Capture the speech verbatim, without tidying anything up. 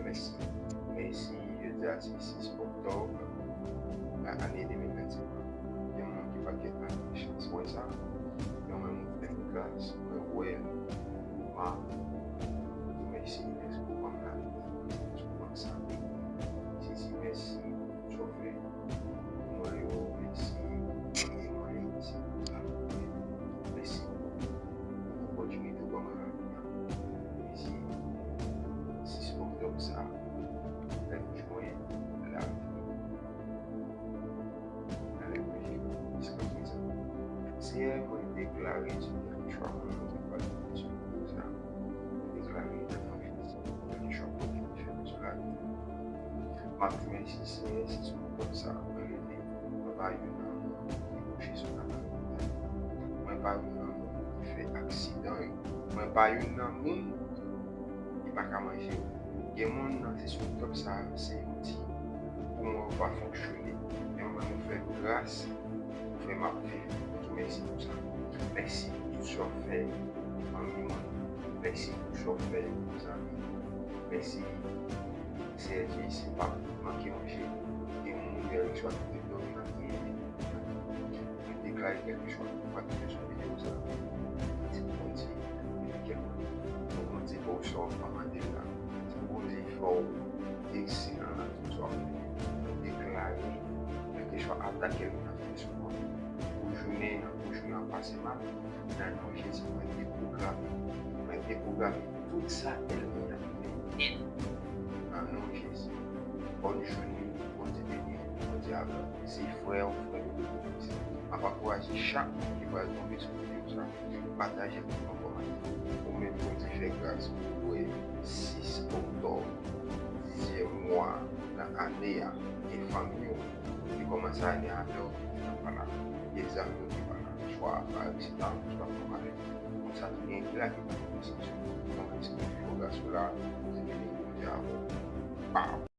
Mèsi. Mèsi, jodi a se sis oktòb, ane de mil vennsenk lan. Gen moun ki pa t gen ase chans wè sa. Men mwen, mwen fè gras, mwen wè l. Mèsi, mèsi pou ban m lavi. Mèsi pou ban m sante. Jezi, mèsi. Sove mwen yo, mèsi, mwen yo, mèsi, mèsi pou opòtinite w ban mwen lavi a. Mèsi, sis oktòb sa, fè m jwenn lavi nan lèmanje jiskaprezan. Seyè, mwen deklare ti kèlkeswa moun ki pral tande sou videyo sa, mwen deklare nan non Jezi, kèlkeswa pòt ki te fèmen sou lavi. M ap di mèsi, Seyè, si sou pòt sa, mwen leve, mwen pa youn nan moun ki kouche sou kabann lopitay. Mwen pa youn nan moun ki fè aksidan yo. Mwen pa youn nan moun ki pa ka manje yo. Gen moun nan, se sou pòt sa, se zouti pou mwen pa fonksyone. Men mwen, mwen fè gras, ou fè m ap viv. Mwen di mèsi pou sa. Mèsi pou tout sa w fè pou fanmi mwen. Mèsi pou sa w fè pou zanmi mwen. Mèsi, Seyè Jezi, pa manke manje. Gen moun, gen lè swa ki te dòmi nan priyè. Mwen deklare kèlkeswa ki pa t fè sou videyo sa. Di Bondye, kèlkeswa Bondye fè w sa w pa mande l la. Di Bondye fè w eksidan nan tout sa w ap fè. Mwen deklare kèlkeswa atak ènmi an fè sou mwen, pou jounen an, pou jounen an pase mal, nan non Jezi, mwen depwograme. Mwen depwograme tout sa ènmi an fè. Nan non Jezi. Bòn jounen, Bondye beni w, Bondye avè w. Se frè w, frè w. M ap ankouraje chak moun ki pral tonbe sou videyo sa. Pataje pou nou kòmante. Ou menm, Bondye fè gras pou ou wè sis oktòb, dizyèm mwa nan ane a, gen fanmi w ki kòmanse ane a avè w ki pa la, gen zanmi w ki pa la, swa pa aksidan, swa pa malè. Konsa tou gen anpil aksidan ki pase sou nou. Donk, se pou fè gras ou la, se vini Bondye avè w. Pow!